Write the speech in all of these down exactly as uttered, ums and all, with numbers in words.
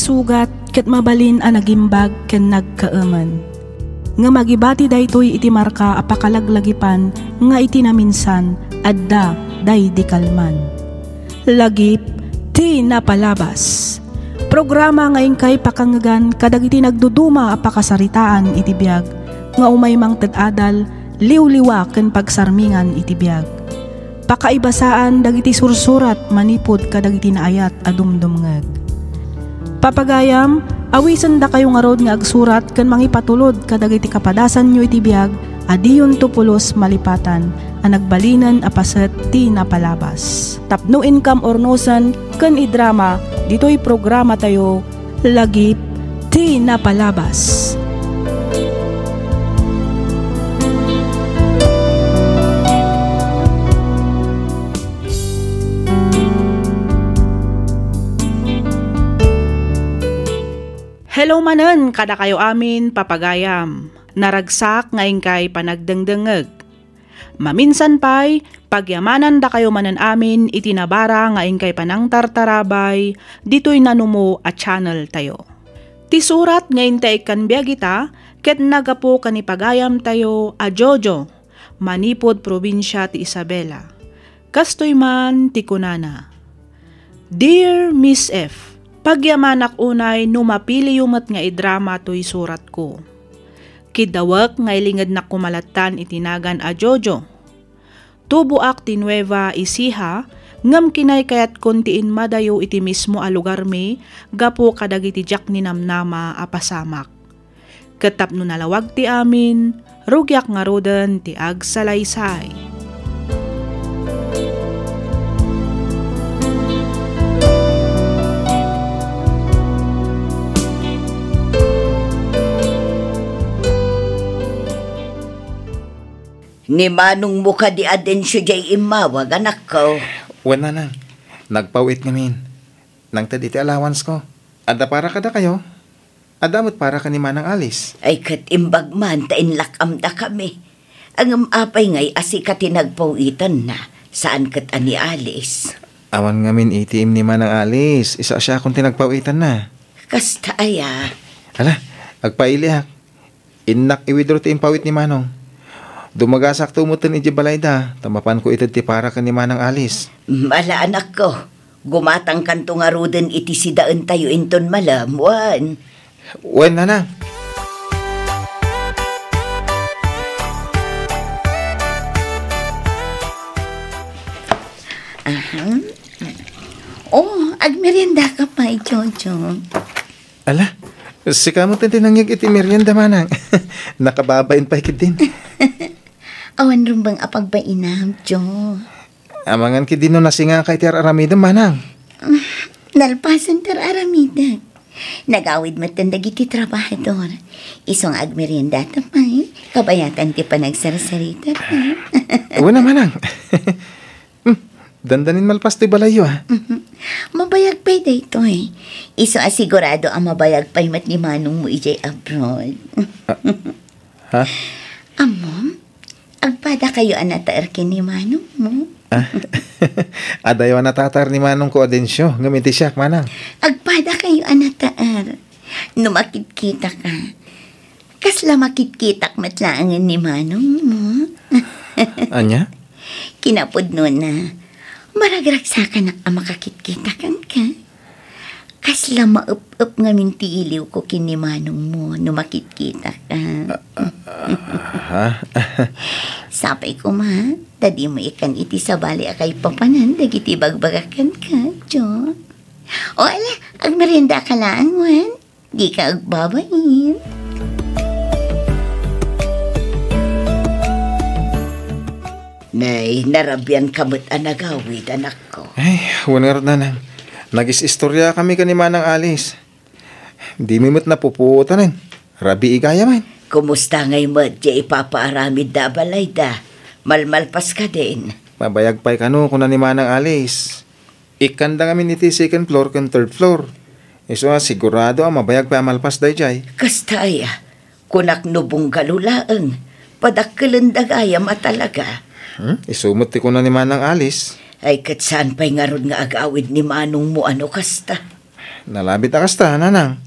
Sugat ket mabalin a nagimbag ken nagkaemen. Ngem agibati daytoy iti marka a pakalaglagipan nga iti naminsan, adda daydi kalman. Lagip ti napalabas. Programa nga inkay pakangngegan kadagiti nagduduma a pakasaritaan iti biag nga umay mangted adal, liwliwa ken pagsarmingan iti biag. Pakaibasaan dagiti sursurat manipud kadagiti naayat a dumdumngeg. Papagayam, awisendakayo ngarud nga agsurat ken mangipatulod kadagiti kapadasanyo iti biag a diyonto pulos malipatan a nagbalinen a paset ti napalabas. Tapno inkam urnosen ken idrama ditoy programatayo, Lagip ti Napalabas. Hello manen kadakayo amin, papagayam. Naragsak nga inkay panagdengdengngeg. Maminsan pay, pagyamanandakayo manen amin iti nabara nga inkay panangtartarabay ditoy nanumo a channel tayo. Ti surat nga intay ikkan biag ita ket naggapu ken ni pagayamtayo a Jojo, manipud probinsia ti Isabela. Kastoy man ti kunana, Dear Miss F, pagyamanak unay no mapiliyo met nga idrama toy suratko. Kiddawek nga ilingednak koma lattan iti nagan a Jojo. Tuboak ti Nueva Ecija, ngem kinaykayatkon ti immadayo iti mismo a lugarmi gapu kadagiti diak ninamnama a pasamak. Ket tapno nalawag ti amin, rugiak ngaruden ti agsalaysay. Ni manongmo kadi a Dencio diay immawag, anakko? Wen, nanang. Nagpaw-it ngamin. Nangted iti allowance ko. Adda para kadakayo? Adda met para ken ni Manang Alice? Ay, ket imbag man ta inlak-amdakami. Ngem apay ngay a sika ti nagpaw-itanna, saan ket a ni Alice? Awan ngamin A T M ni Manang Alice, isu a siakon ti nagpaw-itanna. Kasta aya? Ala, agpailiak. Innak i-withdraw ti impaw-it ni Manong. Dumagasakto metten idiay balayda, ta mapanko ited ti para ken ni Manang Alice. Ala, anakko. Gumatangkanto ngaruden iti sidaentayo inton malem, wen? Wen, nanang. Aha. Oh, agmeriendaka pay, Jojo. Ala, sika met ti nangyeg iti merienda, manang. Nakababain pay ketdin. Awan rumbeng a pagbainam, Jo. Amangan ketdi no nasingaka iti ar-aramidem, manang. Nalpasen ti ar-aramidek. Nagawid metten dagiti trabahador. Isu nga agmeriendata pay, kabayatan ti panagsarsarita pay. Wen a, manang. Hmm, dandanin malpas toy balayyo, a. Mhm. Mabayag pay daytoy. Isu a sigurado a mabayag pay met ni manongmo idiay abroad. Ah, ha? Ammom, agpadakayo a nataer ken ni manongmo. Ah, adayo a natataer ni manongko a Dencio, ngem iti siak, manang. Agpadakayo a nataer. No makitkitaka, kasla makitkitak met laengen ni manongmo. Ania? Kinapudnona, maragragsakanak a makakitkitak kenka. Kasla maep-ep ngamin ti iliwko ken ni manongmo no makitkitaka. Ah, ah, ah, ha? Sapay koma, ta dimo ikkan iti sabali a kaipapanan dagiti ibagbagak kenka, Jo. O, ala, agmeriendaka laeng, wen? Dika agbabain. Nay, narabianka met a nagawid, anakko. Ay, wen ngarud, nanang. Nagis-istoriakami ken ni Manang Alice. Dimi met napupuotanen. Rabii gayam. Kumusta ngay met diay ipapaaramidda a balayda? Malmalpas kadin? Mabayag pay kano, kuna ni Manang Alice. Ikkanda ngamin iti second floor ken third floor. Isu a sigurado a mabayag pay a malpas daydiay. Kasta aya, kunak no bungalow laeng, padakkelenda gayam a talaga. Hmm? Isu met ti kuna ni Manang Alice. Ay, ket saan pay ngarud nga agawid ni manongmo a no kasta? Nalabit a kasta, nanang.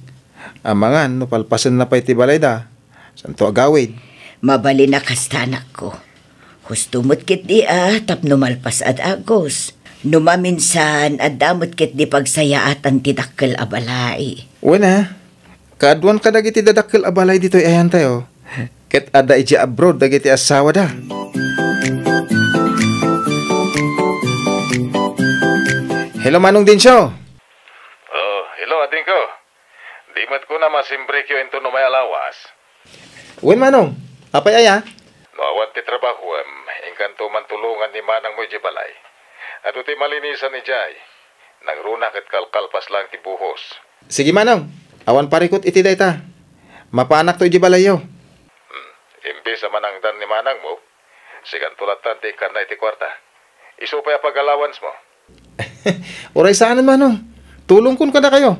Amangan no palpasenna pay ti balayda, santo agawid. Mabalin a kasta, anakko. Husto met ketdi a tapno malpas a dagus. No maminsan, adda met ketdi pagsayaatan ti dakkel a balay. Wen a, kaaduan kadagiti dadakkel a balay ditoy ayantayo. Ket adda idiay abroad dagiti asawada. Hello, Manong Densyo. Oh, hello, adingko. Di met kuna masimbrekyo inton umay a lawas. Wen, Manong. Apay aya? No awan ti trabahoem, inkanto man tulongan ni manangmo idiay balay. Adu ti malinisan idiay. Nangruna ket kalkalpas laeng ti buhos. Sige, Manong. Awan parikut iti dayta. Mapanakto idiay balayyo. Hmm. Imbes a manangdan ni manangmo, sikanto lattan ti ikkanna iti kuarta. Isu pay a pag-allowance mo. Uray saanen, Manong. Tulongkon kadakayo.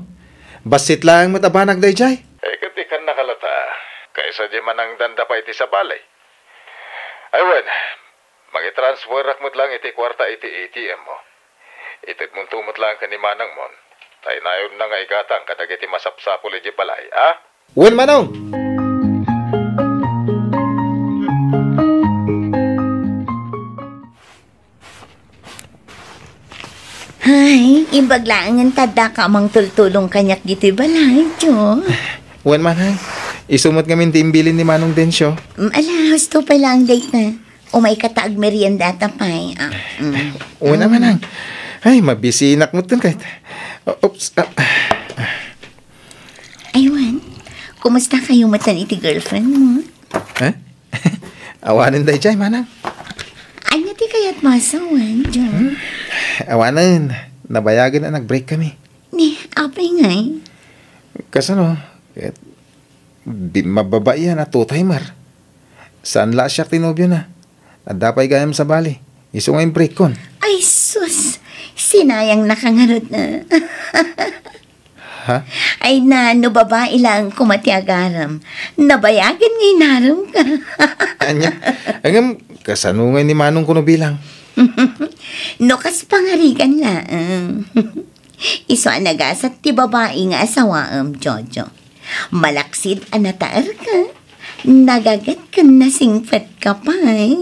Bassit laeng met a banag daydiay. Eh, ket ikannaka latta. Kaysa di manangdanda pay iti sabali. Ay wen, mangitransferak met laeng iti kuarta iti A T M mo. Itedmonto met laeng ken ni manangmon. Taynayonna nga igatang kadagiti masapsapul idiay balay, a? Wen, Manong! Ay, imbag laengen ta addaka a mangtultulong kaniak ditoy balay, Jo. Wen, Manang. Isu met ngamin ti imbilin ni Manong Densyo. Mm, ala, husto pay laeng dayta. Umayka ta agmeriendata pay. Ah, mm. Wen a, Manang. Ay, mabisinak metten kayta. Oops. Ah, ah. Ay, wen. Kumusta kayo metten iti girlfriend mo? Eh? Awanen daydiay, Manang. Ania ti kayat masawen, Jo? Hmm? Awanen. Nabayagen a nag-break kami. Ni, apay ngay? Kasano? Ket di mababaian a two-timer. Saan la a siak ti nobiona. Adda pay gayam sabali. Isu nga imbreakkon. Ay, sus! Sinayang na ka ngarud, ah. Ha? Ay na, no babai laeng koma ti agaram. Nabayagen nga inarem ka. Ania? Ngem, kasano nga ni Manong kuno bilang? No kas pangarigan laeng. Isu a nagasat ti babai nga asawaem, Jojo. Malaksid a nataerka, nagaget ken nasingpetka pay.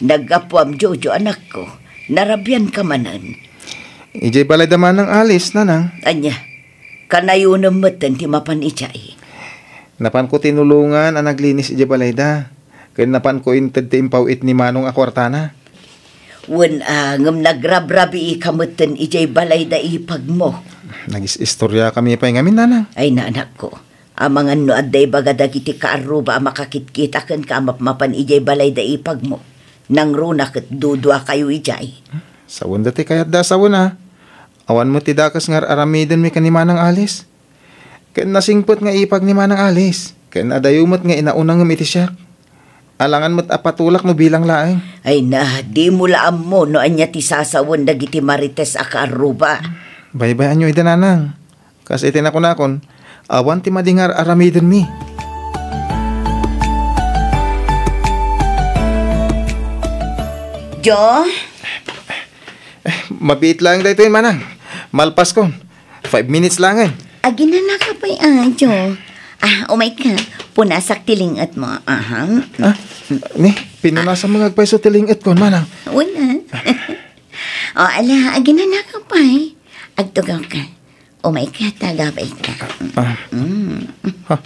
Naggapuam, Jojo, anakko. Narabianka manen. Idiay balay da manang Alice, nanang. Ania? Kanayonem metten ti mapan idiay. Napanko tinulongan a naglinis idiay balayda. Ken napanko inted ti impaw-it ni Manong a kuartana. Wen a, ngem nagrabrabiika metten idiay balay da ipagmo. Nagis-istoriakami pay ngamin, nanang. Ay, anakko. Amangan no adda ibaga dagiti kaarruba a makakitkita kenka a mapmapan idiay balay da ipagmo. Nangruna ket duduakayo idiay. Sawen da ti kayatda a sawen a. Awan met ti dakes nga ar-aramidenmi ken ni Manang Alice. Ken nasingpet nga ipag ni Manang Alice, ken adayo met nga inauna ngem iti siak. Alangan met a patulak no bilang laeng. Ay na, dimo la ammo no ania ti sasawen dagiti marites a kaarruba. Baybay-anyo ida, nanang. Kas iti nakunakon, awan ti madi nga ar-aramidenmi. Jo? Eh, mabiit laeng daytoy, manang. Malpaskon. Five minutes laengen. Aginanaka pay, a, Jo. Ah, umay ka. Punasak ti ling-et mo. Aha. Ah, ni, pinunasam nga agpayso ti ling-et ko, manang. Wala. O, ala, aginanaka pay. Agtugaw ka. Umay ka, tagabay ka. Ah. Mm. Ha?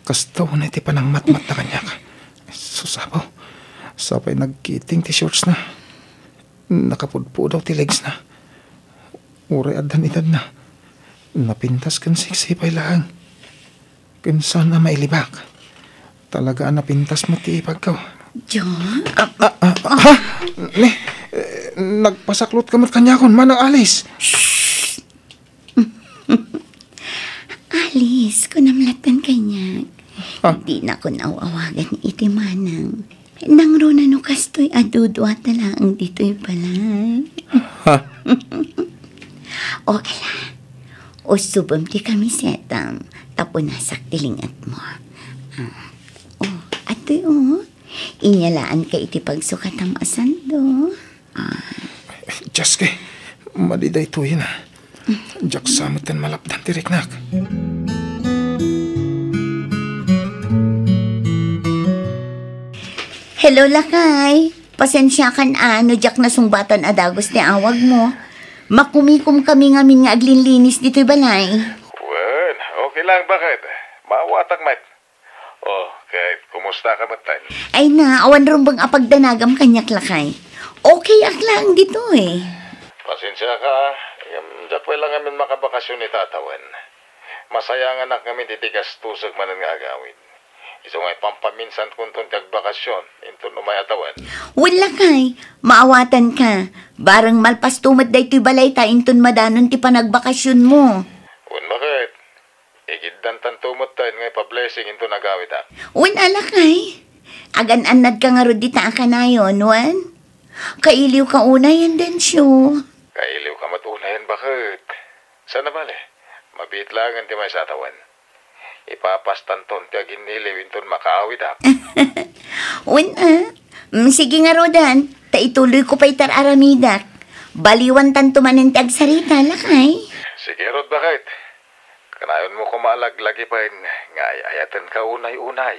Kasto na iti panangmatmat na kaniak. Sus, Apo. Sapay nagkiting ti shorts na. Nakapudpudaw ti legs na. Uray addan edad na. Napintas ken sexy pay laeng. Ken saan a mailibak. Talaga a napintas met ti ipagko. John? Ah, ah, ha? Ni, eh, nagpasaklot ka met kaniakon, Manang Alice. Alice, kunam lattan kaniak. Ah. Dinakon aw-awagan iti manang. Nangruna no kastoy a duduata laeng ditoy balay. Ha? O, ala. Usubem ti kamisetam, ta punasak ti ling-et mo. Ah. O, atoy, o. Inyalaanka iti pagsukatam a sando. Ah. Dios, ke, madi daytoyen a. Diak sa metten malapdan ti riknak. Hello, lakay. Pasensiakan a no diak nasungbatan a dagus ti awagmo. Makumikomkami ngamin nga aglinlinis ditoy balay. Wen, okay lang, baket. Maawatak met. Oh, ket kumusta ka metten? Ay na, awan rumbeng a pagdanagam kaniak, lakay. Okay ak laeng ditoy. Pasensiaka, ngem diak pay la ngamin makabakasyon ita a tawen. Masayanganak ngamin iti gastusek manen nga agawid. Isu nga ipampaminsankonton ti agbakasyon inton umay a tawen. Wen, lakay, maawatanka. Bareng malpasto met daytoy balayta inton madanon ti panagbakasyonmo. Wen, baket. Igiddantanto metten nga ipa-blessing inton agawidak. Wen a, lakay. Agan-annadka ngarud dita a kanayon, wen? Kailiwka unayen, Dencio. Kailiwka met unayen, baket. Saan a bale, mabiit laengen ti maysa a tawen. Ipapastanton ti aginniliw inton makaawidak. Wen a. Mm, sige ngaruden, ta ituloyko pay ti ar-aramidak. Baliwantanto manen ti agsarita, lakay. Sige ngarud, baket. Kanayonmo koma a laglagipen nga ay-ayatenka unay-unay.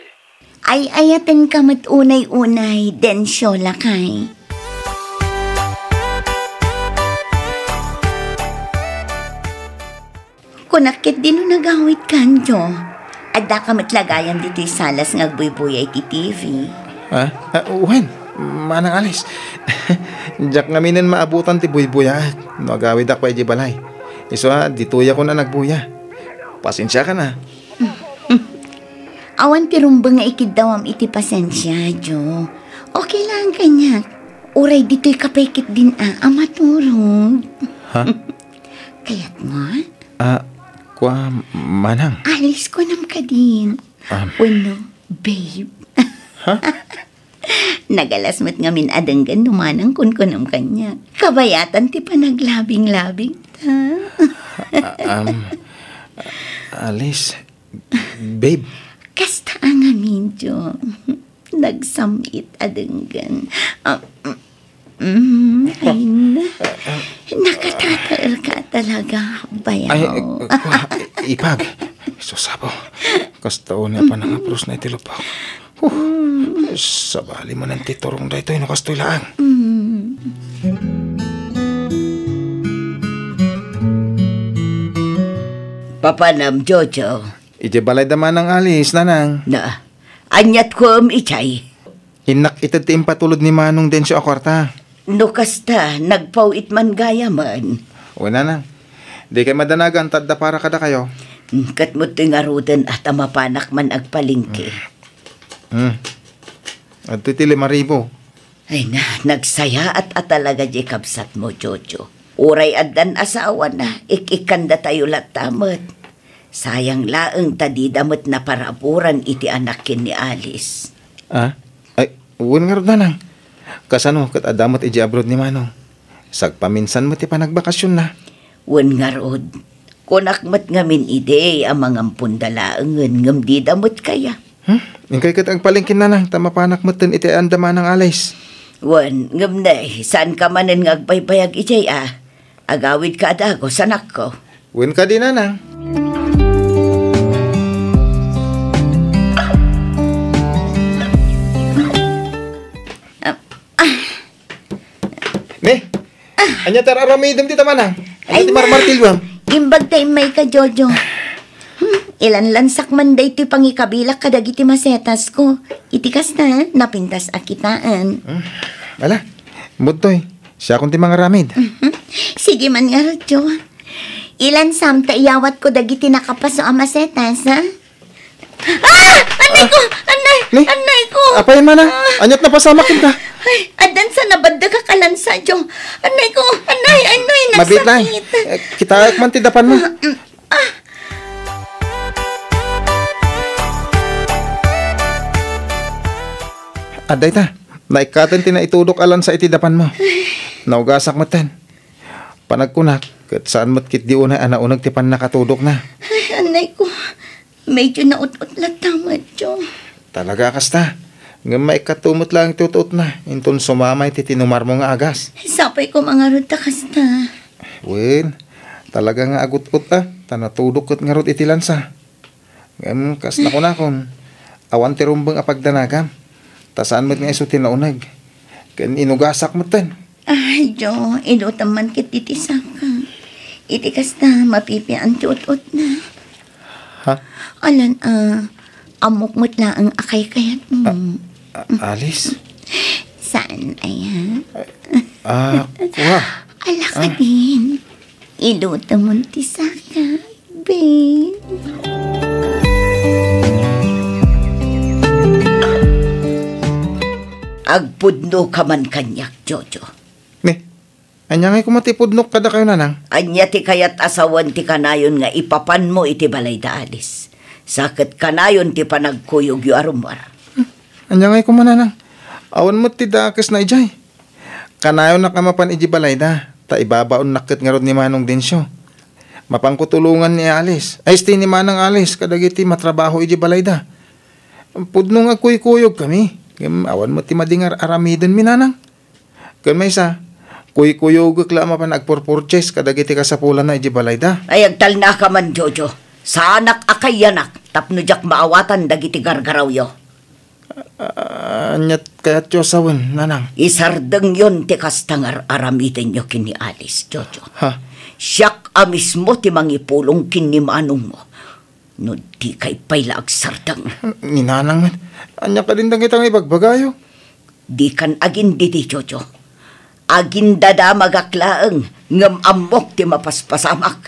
Ay-ayatenka met unay-unay, Dencio, lakay. Kunak ketdi no nagawidka, Anjo. Addaka met la gayam ditoy salas nga agbuybuya iti T V. Ah, ah, wen, Manang Alice. Diak ngaminen maabutan ti buybuyaak no agawidak pay idiay balay. Isu a, ditoyakon a nagbuya. Pasensiakan a. Awan ti rumbeng nga ikiddawam iti pasensia, Jo. Okay lang kaniak. Uray ditoyka pay ketdin a, a maturog. Ha? Kayatmo? Ah, kua, manang. Alice, kunam kadin. Um. Wenno, babe. Ha? Nagalas met ngamin a denggen no manang kunkunam kaniak. Kabayatan ti panaglabing-labing ta. Ah, um, Alice, babe. Kasta a ngamin, Jo. Nagsam-it a denggen. Ah, mm, ay na. Nakatataerka talaga, bayaw. Ay, eh, kua, ipag. Sus, Apo. Kasta unay a panangapros na iti lupok. Huh. Sabali manen ti turong daytoy no kastoy laeng. Mm. Papanam, Jojo? Idiay balay da manang Alice, nanang. Na, aniat ko em idiay? Innak ited ti impatulod ni Manong Dencio a kuarta. No kasta, nagpaw-it man gayamen. Wen, nanang. Dikay madanagan ta adda para kadakayo. Hmm, ket met ti ngaruden a ta mapanak man agpalengke. Hmm. Adtoy ti lima ribu. Ay na, nagsayaat a talaga diay kabsatmo, Jojo. Uray addan asawana, ik-ikkandatayo latta met. Sayang laeng ta dida met naparaburan iti anak ken ni Alice. Ah? Ay, wen ngarud, nanang. Kasano ket adda met idiay abroad ni Manong? Sagpaminsan met ti panagbakasyonna. Wen ngarud, kunak met ngamin idi a mangamponda laengen ngem dida met kaya. Hmm? Inkay ket agpalengken, nanang, ta mapanak metten iti ayan da manang Alice. Wen, ngem nay, saanka manen nga agbaybayag idiay a? Agawidka a dagus, anakko. Wen kadi, nanang. Ah, ah. Ne? Ania ti ar-aramidem dita, manang? Ania ti marmartilyoam? Imbag ta immayka, Jojo. Hmm, ilanlansak man daytoy pangikabilak kadagiti masetasko. Iti kasta, napintas a kitaen. Hmm. Ala, budtoy. Siakon ti mangaramid. Mhm. Sige man ngarud, Jo. Ilansam ta iyawatko dagiti nakapaso a masetas, ha? Ah! Annay ko! Annay! Ni? Annay ko! Apay, manang? Ah. Aniat napasamak kenka? Ay, addan sa nabaddegak a lansa, Jo. Annay ko! Annay! Annay! Mabiit lang. Nagsakit. Eh, kitaek man ti dapanmo. Ah, mm, ah. Adda ita. Naikkaten ti naitudok a lansa iti dapanmo. Naugasak metten. Panagkunak, ket saan met ketdi unay a nauneg ti pannakatudokna. Ay, annay ko. Medyo naut-ot latta met, Jo. Talaga a kasta? Ngem maikkato met laeng ti ut-utna, inton sumama iti tinumarmo nga agas. Sapay koma ngarud ta kasta. Wen, talaga nga agut-ut a, ta natudok ket ngarud iti lansa. Ngem kas nakunakon, awan ti rumbeng a pagdanagam, ta saan met nga isu ti nauneg. Ken inugasak metten. Ay, Jo, idutam man ket ti tisaka. Iti kasta, mapipian ti ut-utna. Ha? Alan, ah, ammok met laeng a kaykayatmo. Ah, ah, Alice? Saan aya? Ah, kua. Ala ka din. Iluto mon ti saka, babe. Agpudno ka man kaniak, Jojo. Ne, ania ngay koma ti pudnok kadakayo, nanang? Ania ti kayat a sawen ti kanayon nga ipapanmo iti balay da Alice? Sa ket kanayon ti panagkuyogyo a rummuar. Ania ngay koma, nanang? Awan met ti dakesna idiay. Kanayonak a mapan idiay balayda, ta ibabaonnak ket ngarud ni Manong Dencio. Mapanko tulongan ni Alice, ay, isti ni Manang Alice kadagiti matrabaho idiay balayda. Pudno nga agkuykuyogkami, ngem awan met ti madi nga ar-aramidenmi, nanang. Ken maysa, kuykuyogek la a mapan agpurpurchase kadagiti kasapulanna idiay balayda. Ay, agtalnaka man, Jojo. Saanak a kayanak tapno diak maawatan dagiti gargarawyo. A-, aniat kayatyo a sawen, nanang? Isardengyon ti kasta nga ar-aramidenyo ken ni Alice, Jojo. Ha? Siak a mismo ti mangipulong ken ni manongmo. No dikay pay la agsardeng. Ni nanang met, ania kadin dagita nga ibagbagayo? Dikan agindidi, Jojo. Agindadamagak laeng, ngem ammok ti mapaspasamak.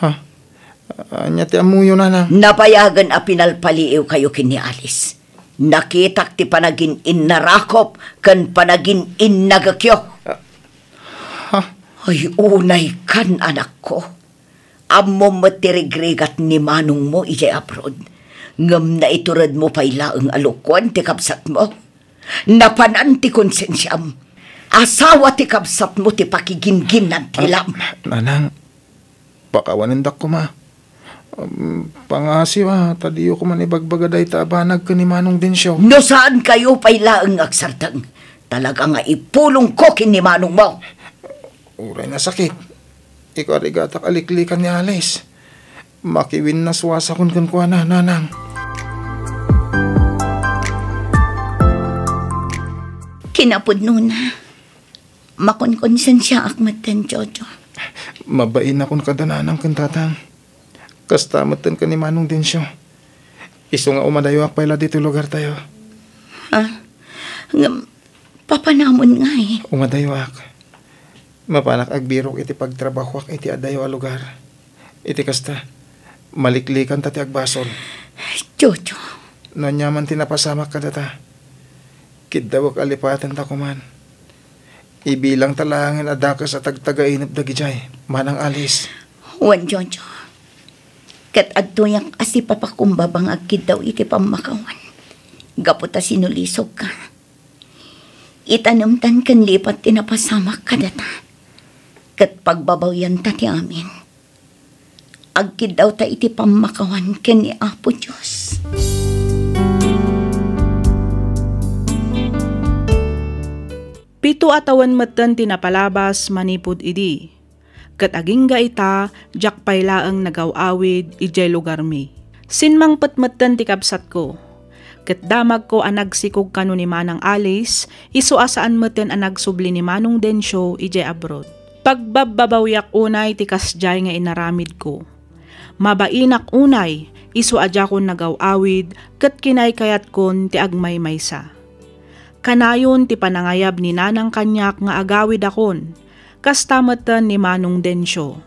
Ha? Ania ti ammoyo, nanang? Nabayagen a pinalpaliiwkayo ken ni Alice. Nakitak ti panagin-innarakop ken panagin-innagekyo. Ah. Ha? Ay, unaykan, anakko. Ammom met ti rigrigat ni manongmo idiay abroad. Ngem naituredmo pay laeng a lukoen ti kabsatmo. Napanan ti konsensiam. Asawa ti kabsatmo ti pakigingginantilam. Ah, nanang, pakawanendak koma. Um, pangasiw a, ta diyo koma ibagbaga dayta a banag ken ni Manong Dencio. No saankayo pay laeng nga agsardeng, talaga nga ipulongko ken ni manongmo. Uray nasakit, ikarigatak a liklikan ni Alice. Makiwinnaswasakon kenkuana, nanang. Kinapudnona, makonkonsensiaak metten, Jojo. Mabainakon kada nanang ken tatang. Kasta metten ken ni Manong Dencio. Isu nga umadayuak pay la ditoy lugartayo. Ha? Ngem, papanamon ngay? Umadayuak. Mapanak agbirok iti pagtrabahoak iti adayo a lugar. Iti kasta, maliklikanta ti agbasol. Jojo. No aniaman ti napasamak kadata, kiddawek a lipatenta koman. Ibilangta laengen a dakes a tagtagainep dagidiay, Manang Alice. Wen, Jojo. Ket adtoyak a sipapakumbaba nga agkiddaw iti pammakawan. Gapu ta sinulisogka. Itanemtan ken lipat ti napasamak kadata. Ket pagbabawianta ti amin. Agkiddawta iti pammakawan ken ni Apo Dios. Pito a tawen metten ti napalabas manipud idi. Ket agingga ita, diak pay laeng nagaw-awid idiay lugarmi. Simmangpet metten ti kabsatko. Ket damagko a nagsikog kano ni Manang Alice, isu a saan metten a nagsubli ni Manong Dencio idiay abroad. Pagbabbabawiak unay ti kasdiay nga inaramidko. Mabainak unay, isu a diakon nagaw-awid, ket kinaykayatkon ti agmaymaysa. Kanayon ti panangayab ni Nanang kaniak nga agawidakon, kasta metten ni Manong Dencio.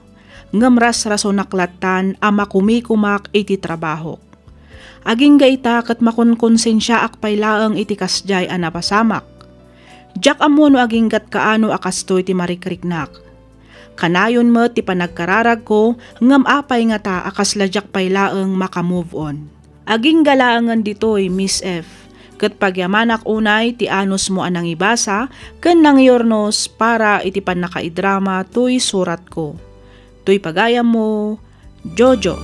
Ngem rasrasonak lattan a makumikumak iti trabahok. Agingga ita ket makonkonsensiaak pay laeng iti kasdiay a napasamak. Diak ammo no aginggat kaano a kastoy ti marikriknak. Kanayon met ti panagkararagko, ngem apay ngata a kasla diak pay laeng maka-move on? Agingga laengen ditoy, Miss F, ket pagyamanak unay ti anusmo a nangibasa ken nangyurnos para iti pannakaidrama toy suratko. Toy pagayammo, Jojo.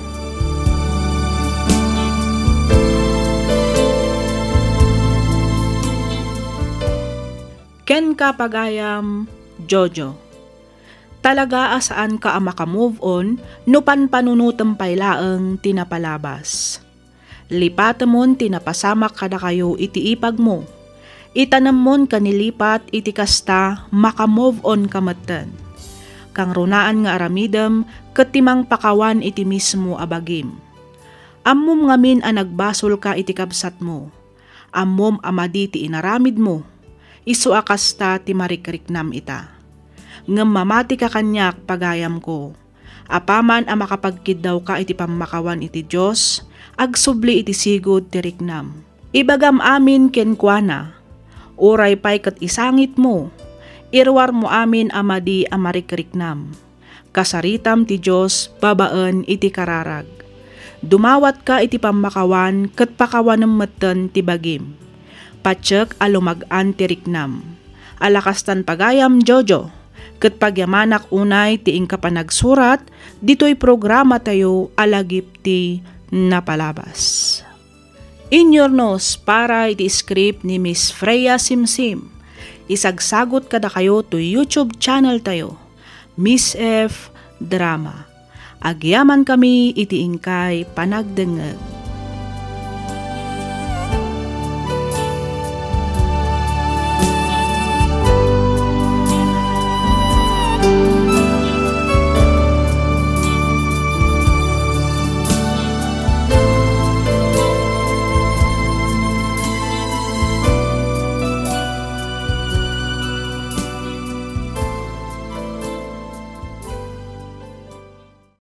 Kenka pagayam, Jojo. Talaga a saanka a makamove on no panpanunotem pay laeng ti napalabas. Lipatemon ti napasamak kadakayo iti ipagmo. Itanemmon ken ilipat iti kasta, makamove on ka metten. Kangrunaan nga aramidem ket ti mangpakawan iti mismo a bagim. Ammom ngamin a nagbasolka iti kabsatmo. Ammom a madi ti inaramidmo. Isu a kasta ti marikriknam ita. Ngem mamatika kaniak, pagayamko. Apaman a makapagkiddawka iti pammakawan iti Dios, agsubli iti sigud ti riknam. Ibagam amin kenkuana, uray pay ket isangitmo, iruarmo amin a madi a marikriknam. Kasaritam ti Dios babaen iti kararag. Dumawatka iti pammakawan ket pakawanem metten ti bagim. Patiek a lumag-an ti riknam. Alakastan pagayam, Jojo, ket pagyamanak unay ti inka panagsurat ditoy programatayo a Lagip ti Napalabas. Inyurnos para iti script ni Miss Freya Simsim. Isagsagot kadakayo to YouTube channel tayo, Miss F Drama. Agyaman kami iti inkay panagdengngeg.